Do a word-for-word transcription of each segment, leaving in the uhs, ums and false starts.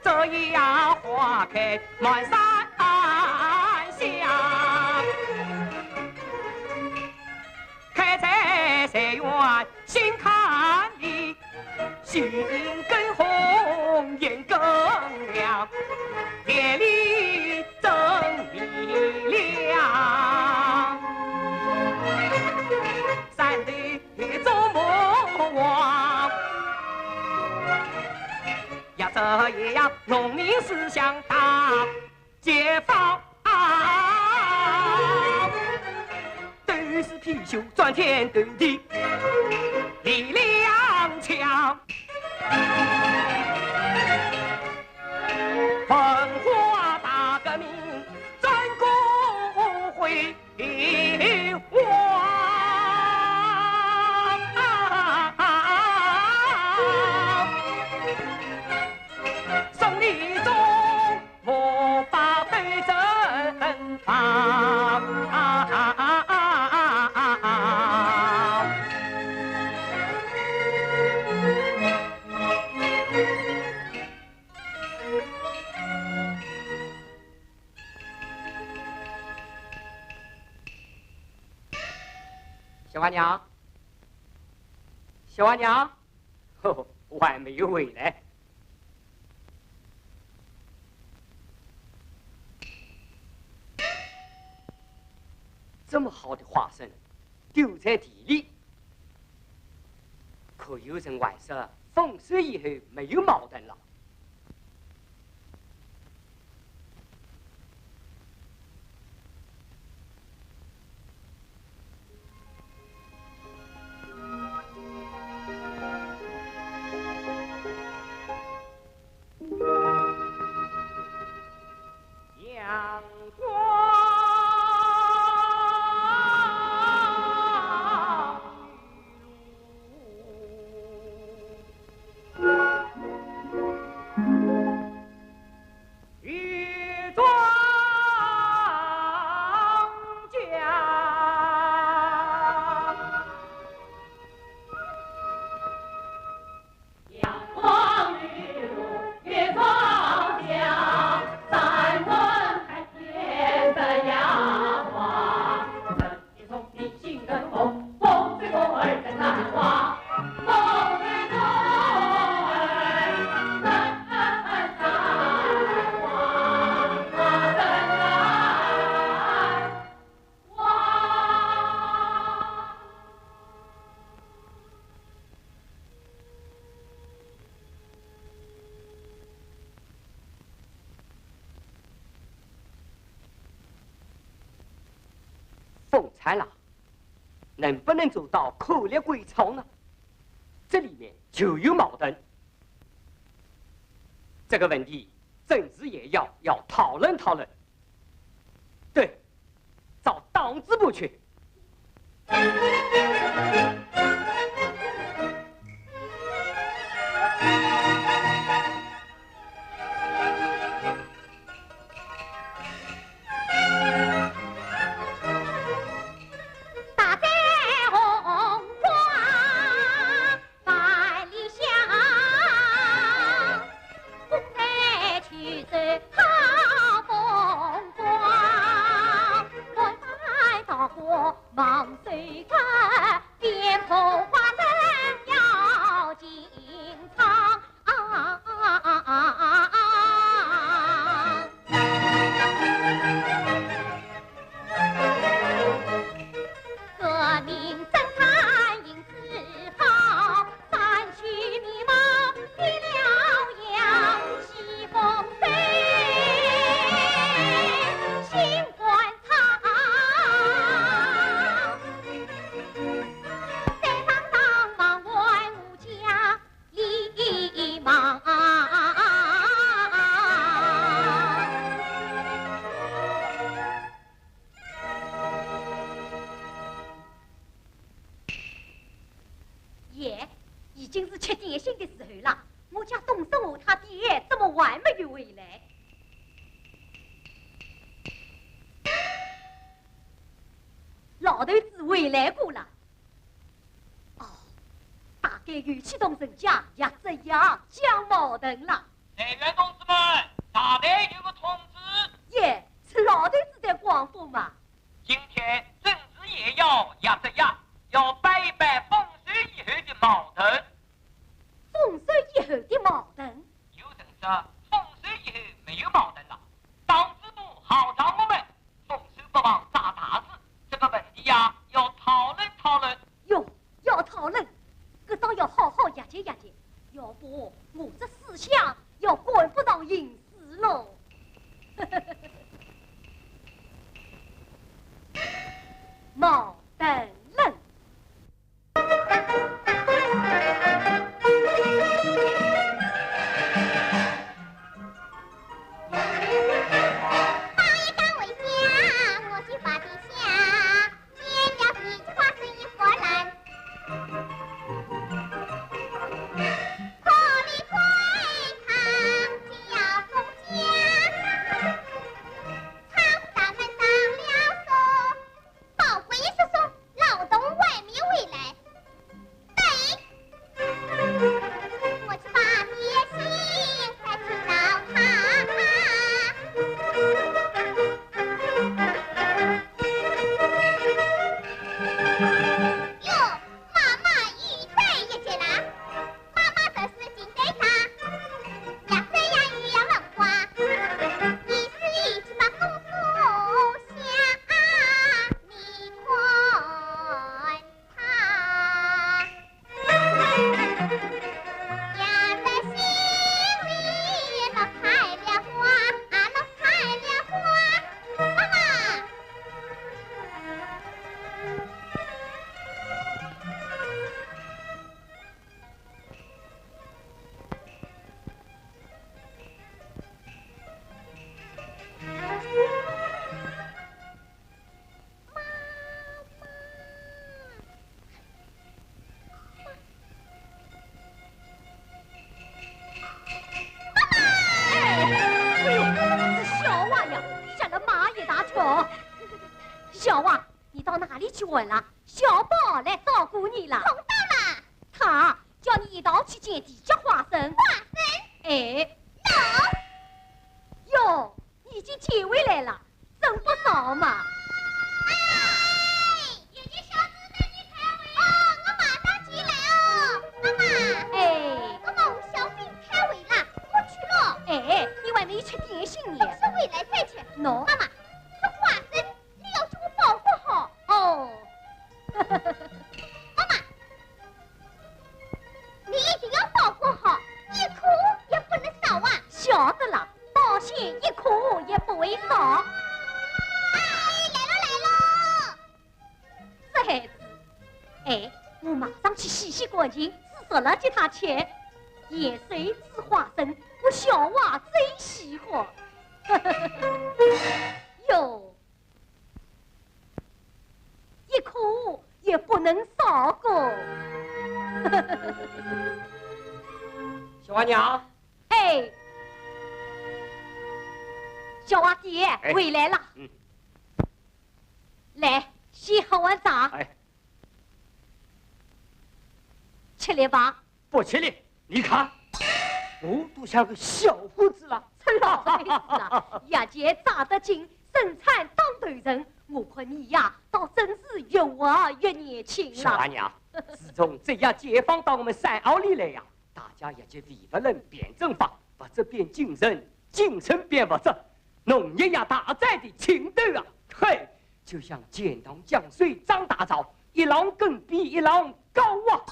得意呀，花开满山下，开在谁愿心坎里，心更红，眼更亮，眼里真明亮。山头一座木王，呀，这也要农民思想大解放啊！都是貔貅钻天斗地，力量强。文化大革命，战国辉煌。胜利中，我把斗争放。小花娘，小花娘，呵呵，还没有回来。这么好的花生，丢在地里，可有人还说丰收以后没有矛盾了。 阳光。 一庄稼。阳光雨露一庄稼，三春开遍这阳光。 风采啦，能不能做到颗粒归仓呢？这里面就有矛盾。这个问题，政治也要，要讨论讨论。对，找党支部去。 大山红花万里香，风来秋收好风光。满山桃花望谁看，边坡花生要进仓。 啊，革命生产银子好，山区面貌变了样，西风吹，新官场。 山上当忙还我家里忙。爷，已经是吃点心的时候了，我家东升和他爹怎么还没有回来？ 老头子回来过了。哦，大概又去同人家压着牙讲矛盾了。队员同志们，大队有个通知。耶，是老头子在广播嘛。今天政治夜校，夜只夜，要摆一摆丰收以后的矛盾。丰收以后的矛盾？有人说，丰收以后没有矛盾了，党支部号召我们 丰收不忘扎大树，这个问题呀，要讨论讨论。哟，要讨论，搿倒要好好研究研究，要不我这思想要赶不上形势喽。矛盾论。 宝贵一叔叔，劳动外面回来。对，我去把爹信带去找他。哟，妈妈又在一节啦。 妈妈在是金队长，也这样有文化，你是一直把工作想，你看他。呀，在心里落开了花，啊，落开了花。妈妈。 哎，哎呦，是小娃呀，吓了妈一大跳。小娃，你到哪里去玩了？小宝来找过你了。碰到了。他叫你一道去捡地脚花生。花生？哎。喏。哟，你已经捡回来了，真不少嘛。哎，有件小事等你开会。哦，我马上就来哦。妈妈。哎。我们小兵开会了，我去了。哎，你还没有吃点心呢。等我回来再吃。喏。妈妈，这花生 你要给我保护好。哦。妈妈，你一定要保护好，一颗也不能少啊。晓得了，保险一颗也不会少。哎，来了来了。这孩子，哎，我马上去洗洗干净，煮熟了给他吃。盐水煮花生，我小娃最喜欢。哟。 一颗也不能少过。小娃娘。哎，小娃爹，哎。回来了。嗯。来，先喝碗茶。哎。吃了吧。 不吃了，你看，我都像个小伙子了。这老头子啊，牙尖扎得紧，身穿当头绳，我看你呀，倒真是越活越年轻了。小娃娘，自从这一解放到我们山坳里来呀，大家也就唯物论辩证法，物质变精神，精神变物质，农业呀，大寨的劲头啊，嘿， 就像钱塘江水涨大潮，一浪更比一浪高啊！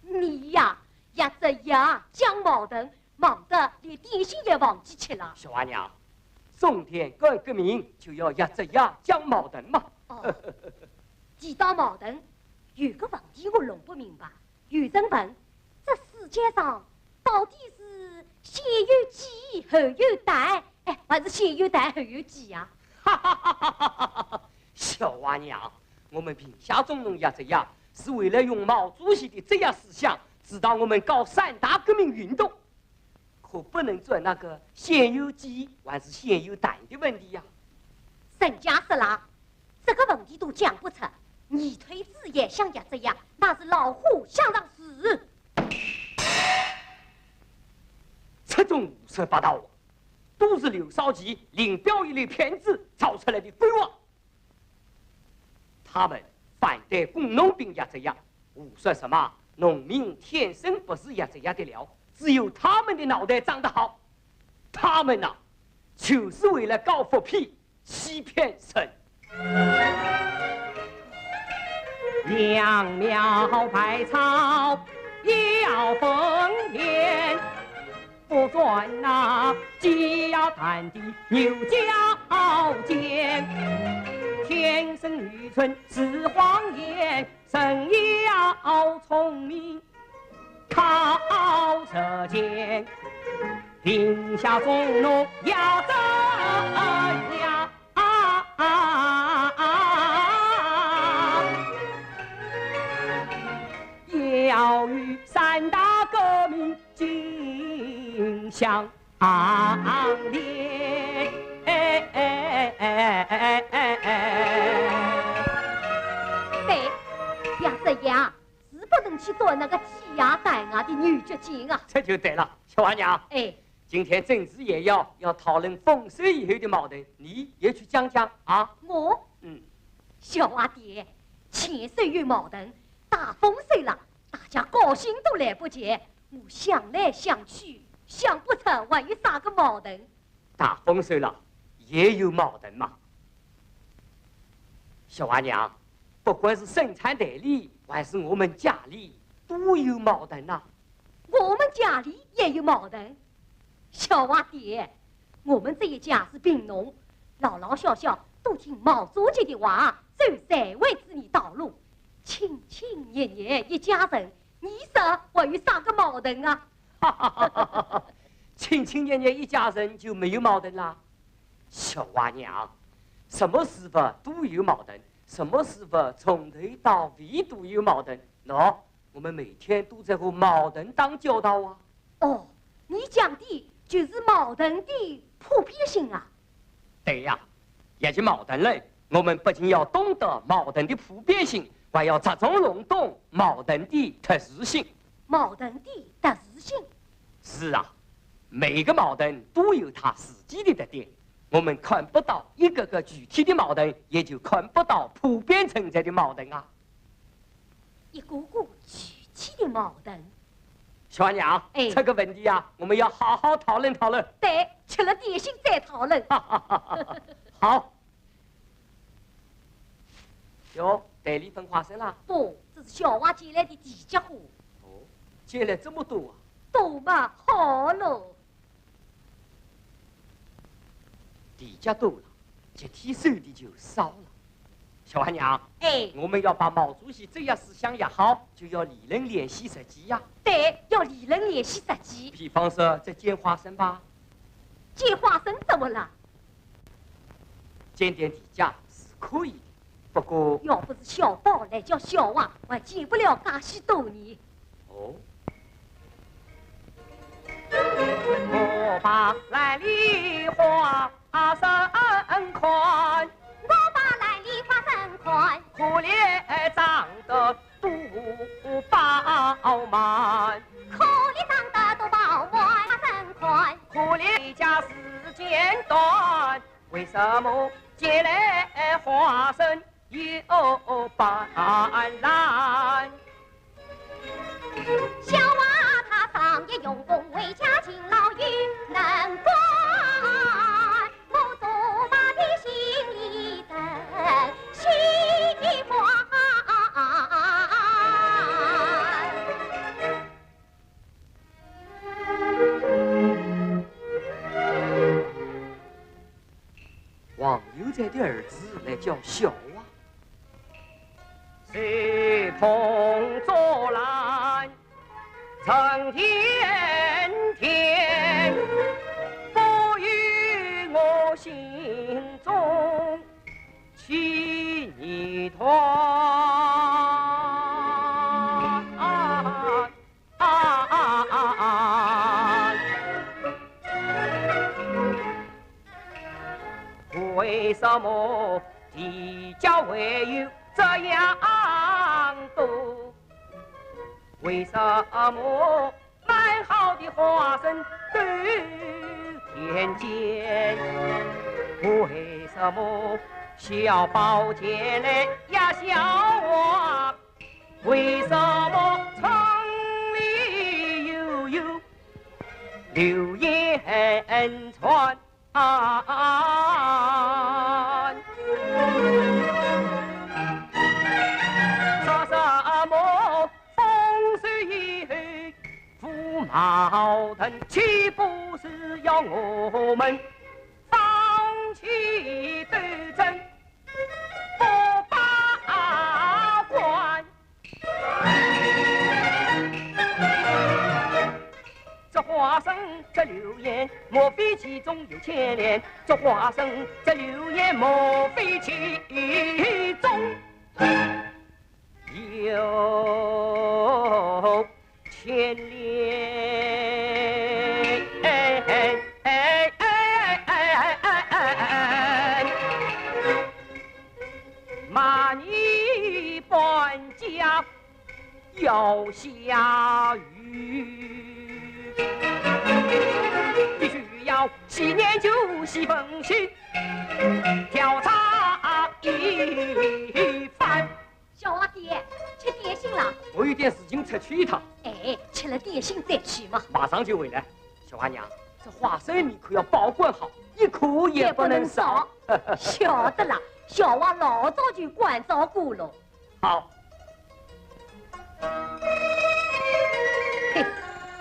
你呀，牙只牙讲矛盾，忙得连点心也忘记吃了。小娃娘，中天搞革命就要牙只牙讲矛盾嘛。哦，提到矛盾，有个问题我弄不明白。 有人问，这世界上到底是先有鸡后有蛋，哎，还是先有蛋后有鸡呀？哈哈哈哈哈哈！小娃娘，我们贫下中农牙只牙，是为了用毛主席的哲学思想，指导我们搞三大革命运动。 可不能钻那个先有鸡还是先有蛋的问题呀。人家说啦，这个问题都讲不出，泥推子也想牙只牙，那是老虎想上树。这种胡说八道啊，都是刘少奇、林彪一类骗子造出来的鬼话。他们反对工农兵压榨呀，胡说什么农民天生不是压榨呀的料，只有他们的脑袋长得好。他们呐，就是为了搞复辟，欺骗人。秧苗百草要分辨，不转那鸡要蛋的牛角尖。天生愚蠢是谎言，人要聪明靠实践。贫下中农要怎样？ 要与三大革命进行联。对，要这样，是不能去做那个鸡呀蛋啊的牛角尖啊。这就对了，小花娘。哎，今天政治夜校要讨论丰收以后的矛盾，你也去讲讲啊。我，嗯，小花爹，丰收有矛盾，大丰收了，大家高兴都来不及。我想来想去，想不出还有啥个矛盾。大丰收了，也有矛盾嘛。小花娘，不管是生产队里，还是我们家里，都有矛盾呐。我们家里也有矛盾。小花爹，我们这一家是贫农，老老小小都听毛主席的话，走社会主义道路。亲亲热热一家人，你说还有啥个矛盾啊？亲亲热热一家人就没有矛盾啦？小花娘，什么事物都有矛盾，什么事物从头到尾都有矛盾。喏，我们每天都在和矛盾打交道啊。哦，你讲的就是矛盾的普遍性啊。对呀，学习矛盾论，我们不仅要懂得矛盾的普遍性，还要着重弄懂矛盾的特殊性。矛盾的特殊性？是啊，每个矛盾都有它自己的特点，我们看不到一个个具体的矛盾，也就看不到普遍存在的矛盾啊。一个个具体的矛盾。小花娘，哎这个问题呀，我们要好好讨论讨论。对，吃了点心再讨论。好。哟，袋里分花生啦？不，这是小花捡来的地脚货。哦，捡了这么多啊？多嘛好喽。地脚多了，集体收的就少了。小花娘，哎，我们要把毛主席哲学思想学好，就要理论联系实际呀。对，要理论联系实际。比方说，这捡花生吧，捡花生怎么了？捡点地脚是可以的，不过要不是小宝来叫小花，还捡不了介许多呢。哦，我把烂梨花生看，我把烂梨花生看，可怜长得肚饱满，可怜长得肚饱满，花生看，可怜家时间短，为什么捡来花生又半烂？小娃他上学用功，为家勤劳又能干，我做妈的心里真喜欢。王有才的儿子来叫小啊。随风作浪，成天天，不与我心中起疑团。啊，为什么地脚会有这样多？为什么蛮好的花生都什么小宝剑来压小娃？为什么城里又有流言传？说什么丰收以后无矛盾，岂不是要我们 放弃斗争，不罢官。这花生，这流言，莫非其中有牵连？这花生，这流言，莫非其中 有牵连。骂你搬家要下雨，必须要细研究、细分析，调查一番。 小娃爹，吃点心了。我有点事情出去一趟。哎，吃了点心再去嘛。马上就回来。小娃娘，这花生米可要保管好，一颗也不能少。晓得了，小娃老早就关照过了。好。嘿，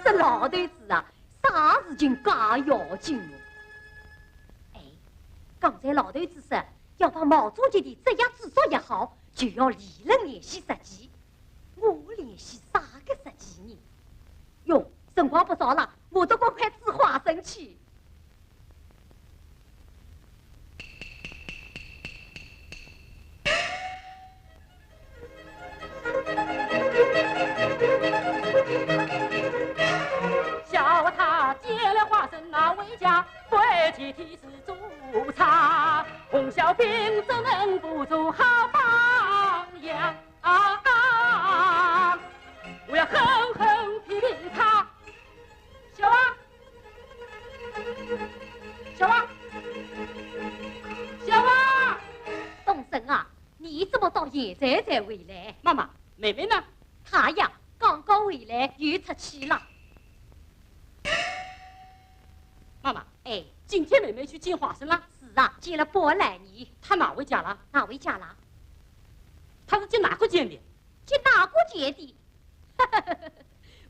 这老头子啊，啥事情介要紧哦。哎，刚才老头子说， 要把毛主席的哲学著作学好，就要理论联系实际。我联系啥个实际呢？哟，辰光不早了，我得赶快煮花生去。小娃他捡了花生拿回家，不会去提 做差，红小兵怎能不做好榜样？我要狠狠批评他。小娃，小娃，小娃！东升啊，你怎么到现在才回来？妈妈，妹妹呢？她呀，刚刚回来，又出去了。 妈妈，哎，今天妹妹去捡花生了？是啊，捡了半篮呢。她拿回家了？拿回家了。她是去哪个捡的？去哪个捡的？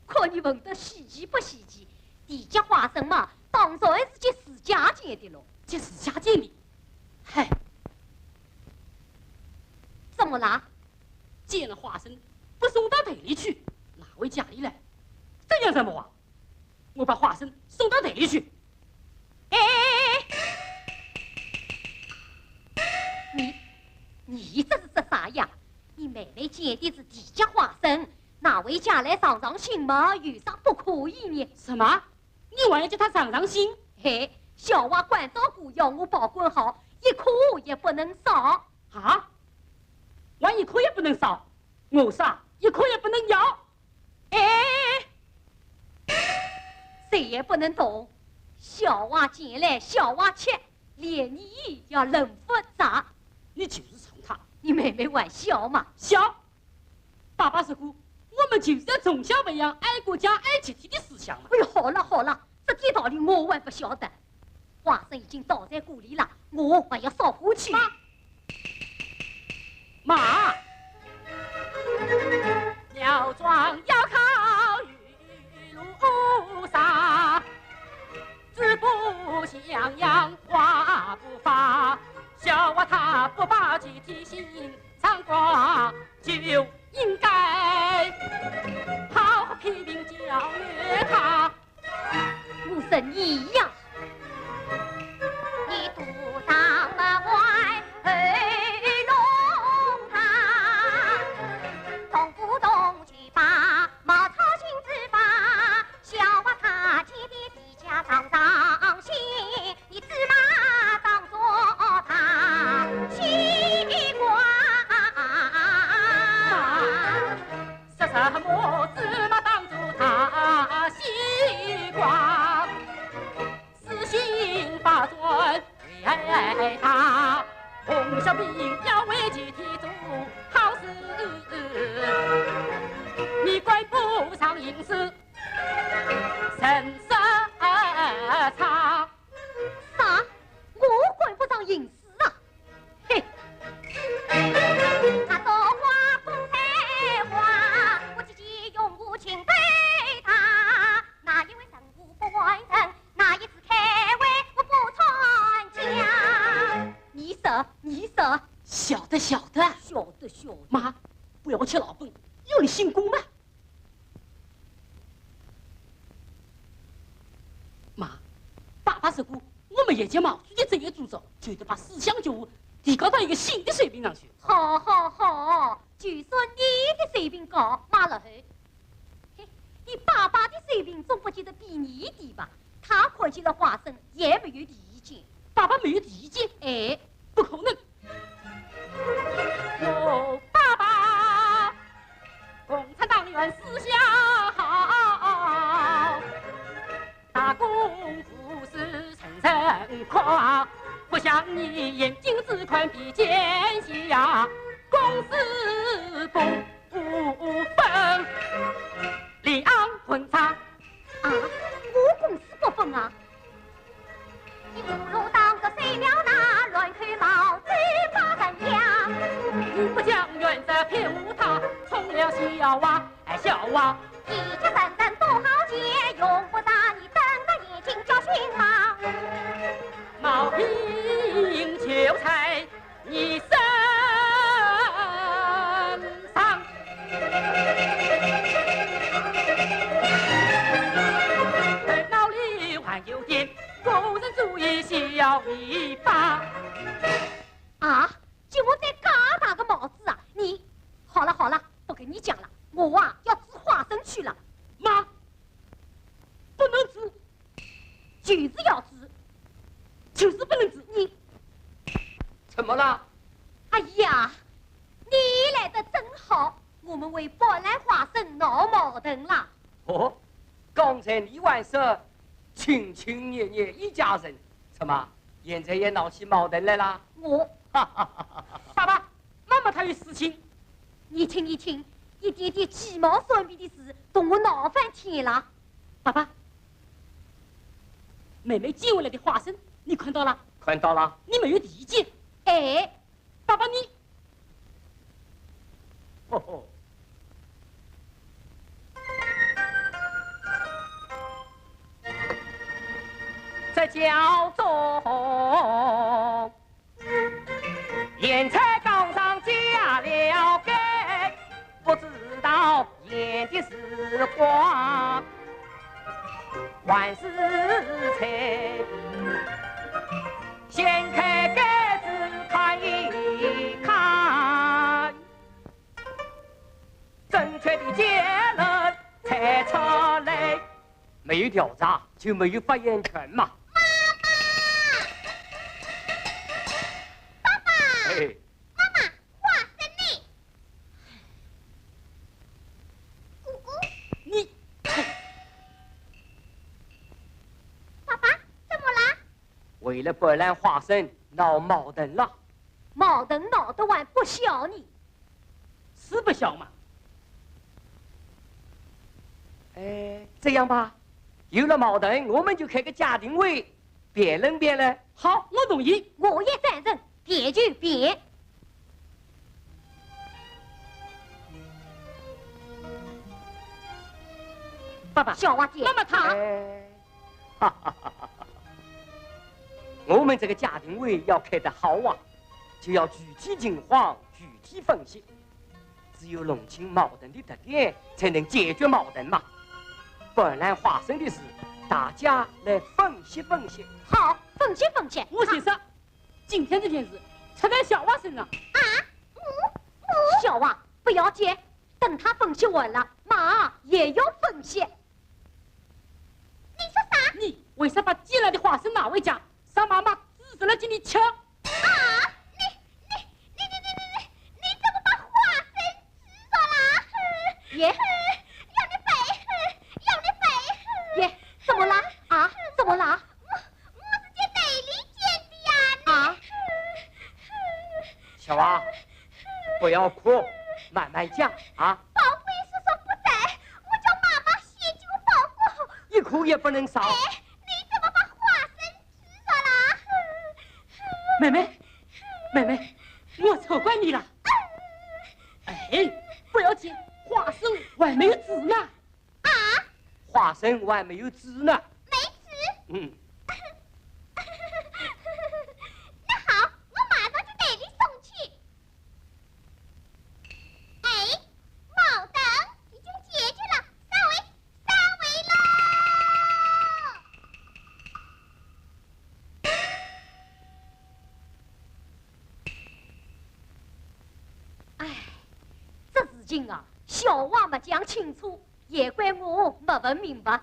看你问得稀奇不稀奇？地脚花生嘛，当然是去自家捡的咯。去自家捡的？嗨，怎么啦？捡了花生不送到队里去，拿回家里来，这有什么啊？ 我把花生送到队里去。哎，你，你这是做啥呀？你妹妹捡的是地脚花生，拿回家来尝尝新嘛，有啥不可以呢？什么？你还要叫她尝尝新？嘿，小娃关照过，要我保管好，一颗也不能少。啊？还一颗也不能少？我说一颗也不能要。 哎，谁也不能动。小娃捡来，小娃吃，连你也轮不着。你就是宠她。你妹妹还小嘛。小？爸爸说过，我们就是要从小培养爱国家、爱集体的思想嘛。哎呦，好了好了，这点道理我还不晓得。 花生已经倒在锅里了，我还要烧火去。妈，妈，苗庄要靠雨露洒，子不向阳花不发，小娃他不把集体性唱光，就应该好好批评教育他。 我说你呀，你独上门外二弄堂，动不动就把茅草新子法，小娃他去的地脚上上心，你芝麻当作他西瓜。说什么芝麻当作他西瓜？晓得，晓得。晓得，晓得。妈，不要吃老本，有了新功嘛。妈，爸爸说过，我们一家毛主席这一组织，就得把思想觉悟提高到一个新的水平上去。好，好，好，就算你的水平高，妈了后。 嘿，你爸爸的水平总不见得比你低吧？他看见了花生也没有意见。爸爸没有意见？哎，不可能。我爸爸，共产党员思想好，大公无私人人快，不像你眼睛只看比肩斜呀，公私不 不分，两岸混杂。啊，我公私不分啊？一葫芦当个水庙那，乱扣毛嘴把人家。你不讲原则骗无他，充了笑话，哎，笑话。一家三餐多好些，用不着你瞪大眼睛叫醒妈。毛病就在 你身上。头脑里还有点个人主义小尾巴。啊，给我戴嘎嘎个帽子啊！你，好了好了，不跟你讲了，我啊要吃花生去了。妈，不能吃。 就是要吃，就是不能吃。你怎么了？哎呀，你来得正好，我们为半篮花生闹矛盾了。哦，刚才你还说亲亲热热一家人，怎么现在也闹起矛盾来了？我，爸爸，妈妈她有事情。你听，你听，一点点鸡毛蒜皮的事，同我闹翻天了。 爸爸，妹妹捡回来的花生，你看到了？看到了。你没有意见？哎，爸爸你，吼吼。在家中 咸菜缸上加了盖，不知道咸的时光还是菜。掀开盖子看一看，正确的结论才出来。 没有调查就没有发言权嘛。妈妈！爸爸！哎。妈妈，花生呢？姑姑？你……爸爸，怎么啦？为了半篮花生闹矛盾了。矛盾闹得还不小呢。 是不小嘛。哎，这样吧，有了矛盾，我们就开个家庭会，辩论辩论。好，我同意。我也赞成，辩就辩。爸爸，小娃姐，妈妈她……哎，哈哈哈哈哈！我们这个家庭会要开得好啊，就要具体情况具体分析。 只有弄清矛盾的特点，才能解决矛盾嘛。半篮花生的事，大家来分析分析。好，分析分析。我先说，今天这件事出在小娃身上。啊？我……我……小娃，不要紧，等他分析完了，妈也要分析。你说啥？你为啥把捡来的花生拿回家，让妈妈煮熟了给你吃？ 啊！你你你你你你你怎么把花生吃了啦？耶！要你赔！要你赔！耶，怎么啦？啊，怎么啦？我我是在袋里捡的呀！啊？小娃，不要哭，慢慢讲啊。宝贵叔叔不在，我叫妈妈写几个报告。一哭也不能少。哎，你怎么把花生 吃了啦。妹妹，妹妹，我错怪你了。哎，不要紧，花生还没有煮呢。啊？花生还没有煮呢。没煮？嗯。那好，我马上去袋里送去。今啊，小娃没讲清楚，也怪我没问明白。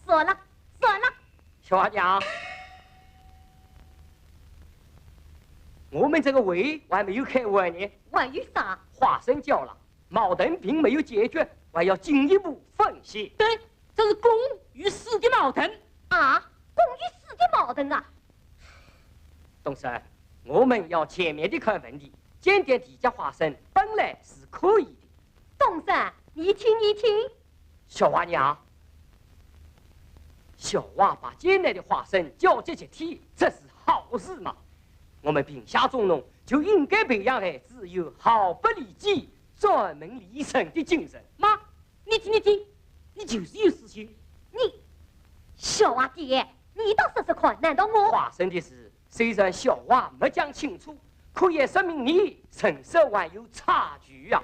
算了，算了。小娃娘，我们这个会还没有开完呢。还有啥？花生焦了，矛盾并没有解决，还要进一步分析。对，这是公与私的矛盾。啊，公与私的矛盾啊！东升，我们要全面的看问题，检点地界花生本来是可以的。东升，你听，你听。小娃娘，小娃把捡来的花生交给集体，这是好事嘛。我们贫下中农就应该培养孩子有毫不利己、专门利人的精神。妈，你听，你听，你就是有私心。你，小娃爹，你倒说说看，难道我……花生的事，虽然小娃没讲清楚，可也说明你成熟还有差距呀。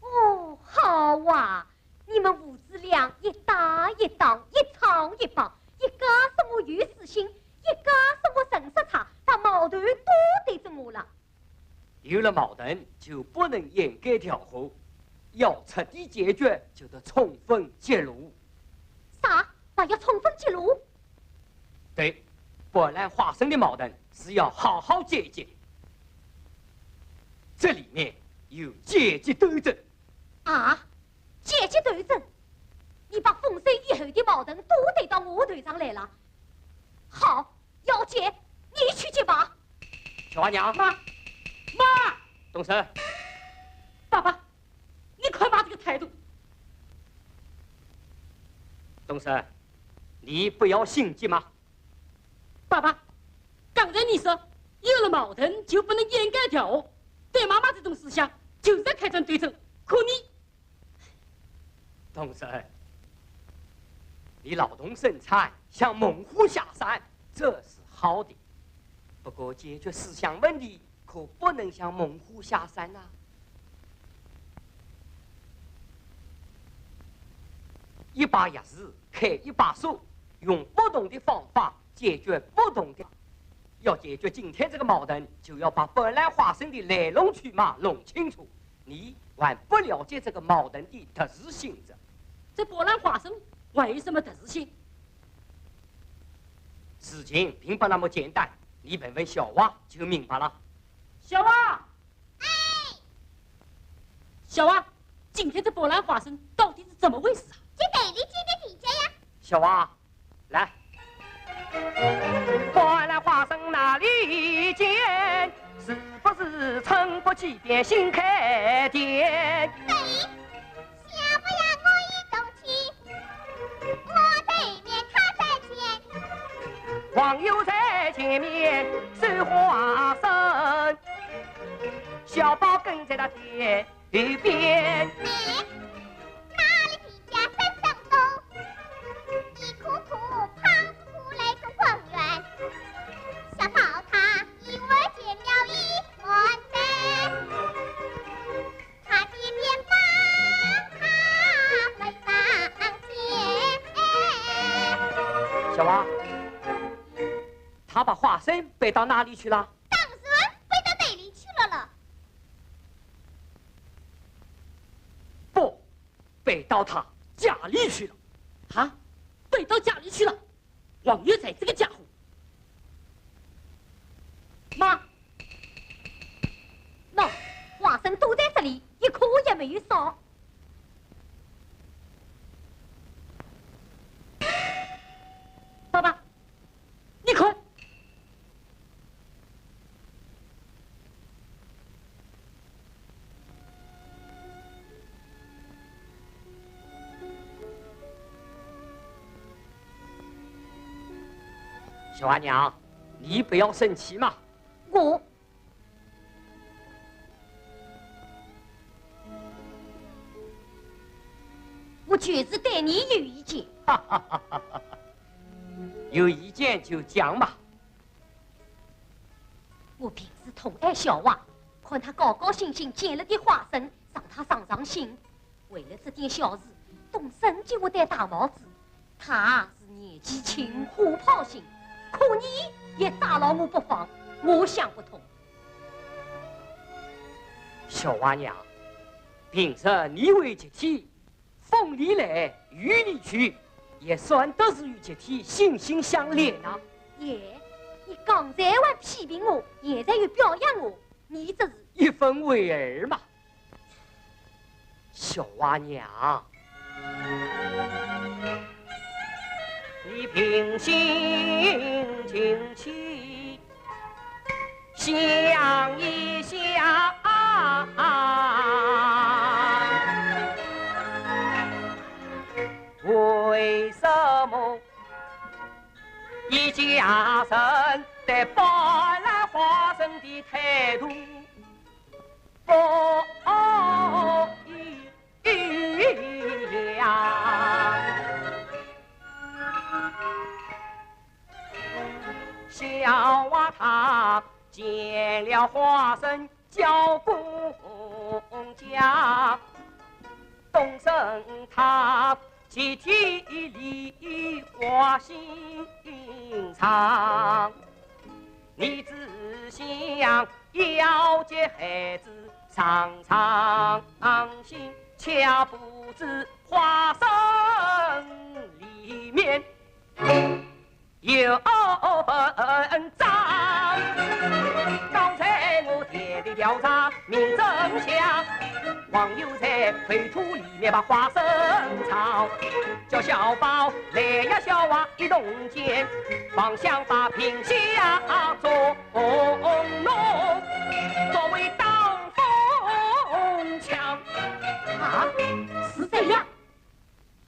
哦，好啊，你们父子俩一搭一档，一唱一帮，一家说我有私心，一家说我成熟差，把矛头都对着我了。 有了矛盾就不能掩盖调和，要彻底解决，就得充分揭露。啥？还要充分揭露？对，半篮花生的矛盾是要好好解决，这里面有阶级斗争。啊？阶级斗争？你把丰收以后的矛盾都推到我头上来了？好，要揭，你去揭吧。 小娃娘。妈，妈，东升。爸爸，你看妈这个态度。东升，你不要心急嘛。爸爸，刚才你说有了矛盾就不能掩盖调和，对妈妈这种思想，就是在开展斗争。可你 东升，你劳动生产，像猛虎下山，这是好的。不过解决思想问题，可不能像猛虎下山呐。一把钥匙开一把锁，用不同的方法解决不同的。要解决今天这个矛盾，就要把半篮花生的来龙去脉弄清楚。 你还不了解这个矛盾的特殊性质。这半篮花生还有什么特殊性？事情并不那么简单，你问问小娃就明白了。小娃，哎，小娃，今天这半篮花生到底是怎么回事啊？这队里接的地界呀。小娃， 来。花篮花生哪里捡？是不是村北街边新开店？对，小朋友我一动气，我对面他在前，朋友在前面收花生，小宝跟在他前。 一边。哎，哪里地界生生多，一棵棵胖乎乎来个光源，小宝他一会儿见了一碗饭，他爹爹把他背上肩。小娃，他把花生背到哪里去了？当然背到袋里去了了。 不，背到他家里去了。啊，背到家里去了？王有才这个家伙。妈，喏，花生都在这里，一颗也没有少。爸爸， 你看。小娃娘，你不要生气嘛。我 我就是对你有意见。有意见就讲吧。我平时疼爱小娃，看他高高兴兴捡了点花生，让他伤伤心。为了这点小事，东升给我戴大帽子， 他是年纪轻，火炮性，可你也打牢我不放，我想不通。小娃娘，平日你为集体，风里来，雨里去，也算得是与集体心心相连呐。耶，你刚才还批评我，现在又表扬我，你这是……一分为二嘛。小娃娘，你平心静气。 想一想，为什么一家人对半篮花生的态度不一样？小娃她 捡了花生交公家，东升他集体里挂心肠。你只想要给孩子尝尝新，却不知花生里面 有文章。刚才我田地调查明真相，王有才回土里面把花生藏，叫小宝来呀小娃一同捡，放乡把平西呀捉弄，作为挡风墙。啊，是这样。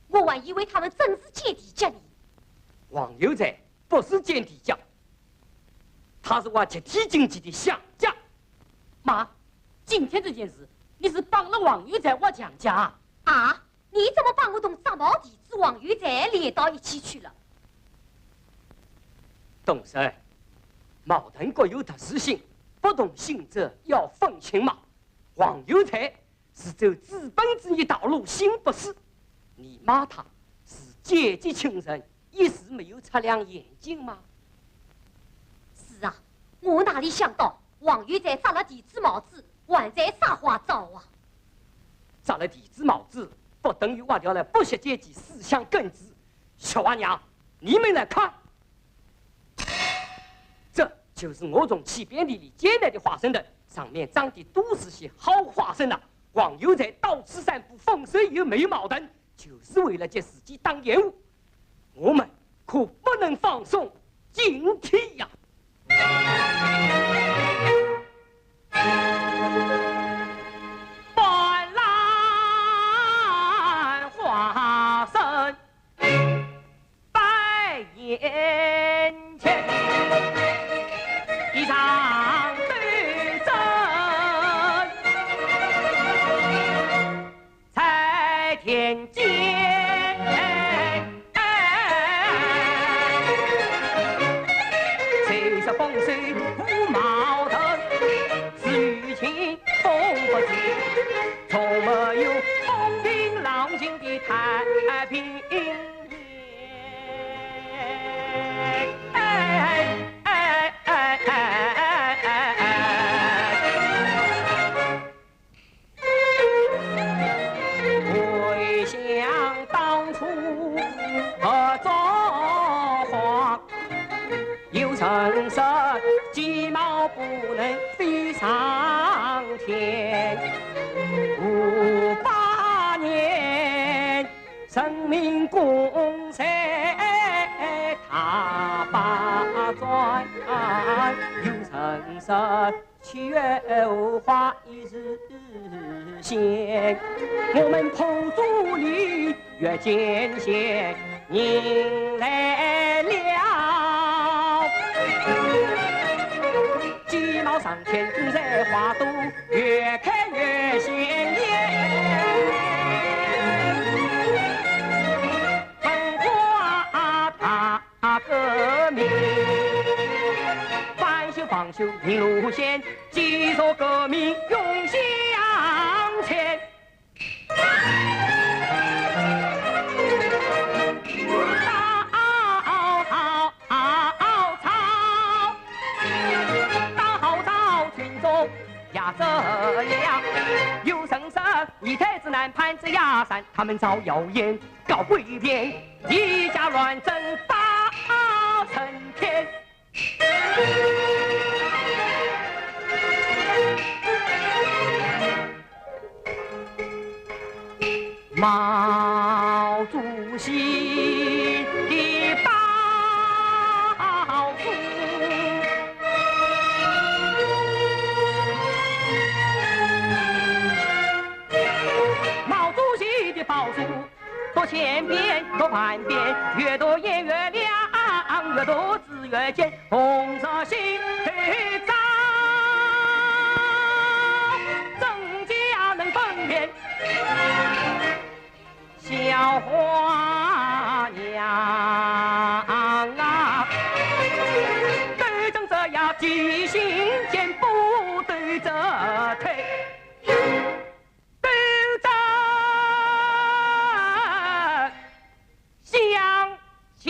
我还以为他们真是捡地脚呢。王有才 不是捡地脚，他是挖集体经济的墙脚。妈，今天这件事，你是帮了王有才挖墙脚啊？啊，你怎么把我同炸毛弟子王有才连到一起去了？东升，矛盾各有特殊性，不同性质要分清嘛。王有才 是走资本主义道路新不死。你妈她是阶级亲人，一时没有擦亮眼睛吗？是啊，我哪里想到王有才扎了弟子毛子，还在耍花招啊？扎了弟子毛子，不等于挖掉了剥削阶级思想根子。小娃娘，你们来看。 这就是我从七边地里捡来的花生藤，上面长的都是些好花生呐。王有才到处散布风水又没有矛盾，就是为了给自己当烟雾。我们可不能放松警惕呀！半篮花生 摆眼前，一场斗争在田间。谁说风水无矛盾？是雨情风不止，从没有风平浪静的太平。 回想当初合作花，有人说鸡毛不能飞上天。五八年 人民公社大罢转，有人说七月花一日鲜，我们土著里越见鲜，人来了。 鸡毛上天在花都越开越鲜艳。文化大革命，翻修防修平路线，继续革命永向前。 大号草，大号草群众呀这样，有人说你太南盘子牙山，他们造谣言，搞诡辩，以假乱真，八成天。毛主席的报纸。 毛主席的报纸，读千遍，读万遍，越读眼越亮，越读字越尖，红色心头脏，真假能分辨。小花娘啊，斗争者要提醒，肩不斗着腿。 都在向前。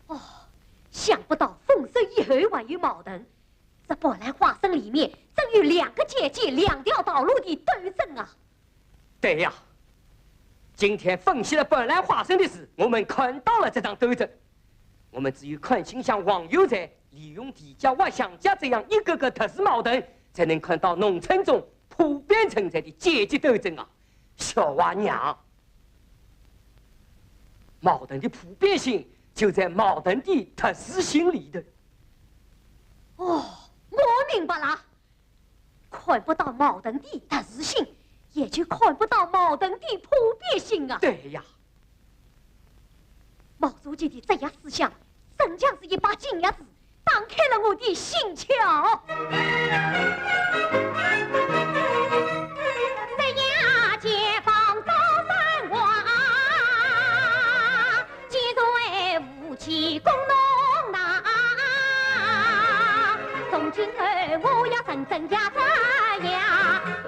哦，想不到丰收以后还有矛盾。 这半篮花生里面真有两个阶级、两条道路的斗争啊！对呀，今天分析了半篮花生的事，我们看到了这场斗争。我们只有看清像王有才利用地价挖乡家这样一个个特殊矛盾，才能看到农村中普遍存在的阶级斗争啊！小娃娘，矛盾的普遍性就在矛盾的特殊性里头。 哦，我明白了。看不到矛盾的特殊性，也就看不到矛盾的普遍性啊。对呀。毛主席的哲学思想，真像是一把金钥匙，打开了我的心窍。这样解放高山华， 既然无期功劳呐，从今后我要认真呀这样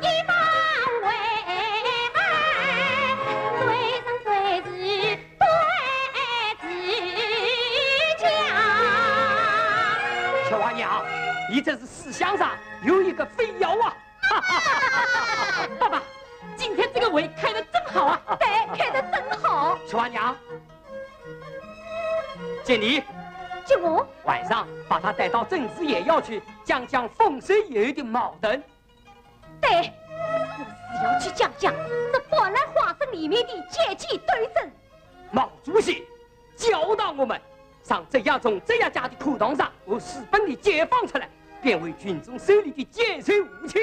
一番为爱，对人对事对自家。小娃娘，你这是思想上有一个飞跃啊！爸爸，今天这个会开得真好啊！对，开得真好。小娃娘， 经理，经理，晚上把他带到政治夜校去，讲讲丰收以后的矛盾。对，我是要去讲讲这半篮花生里面的阶级斗争。毛主席教导我们，让哲学从哲学家的课堂上和书本里解放出来，变为群众手里的简单武器。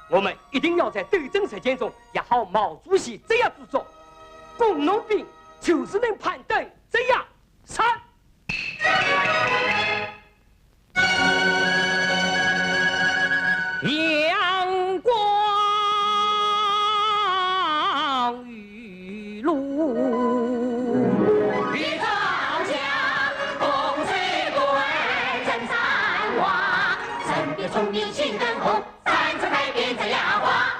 我们一定要在斗争实践中学好毛主席哲学著作。工农兵就是能攀登 这样，三。阳光雨露。一朝阳，风吹过二层山花，身边聪明心更红，三次改变这样花。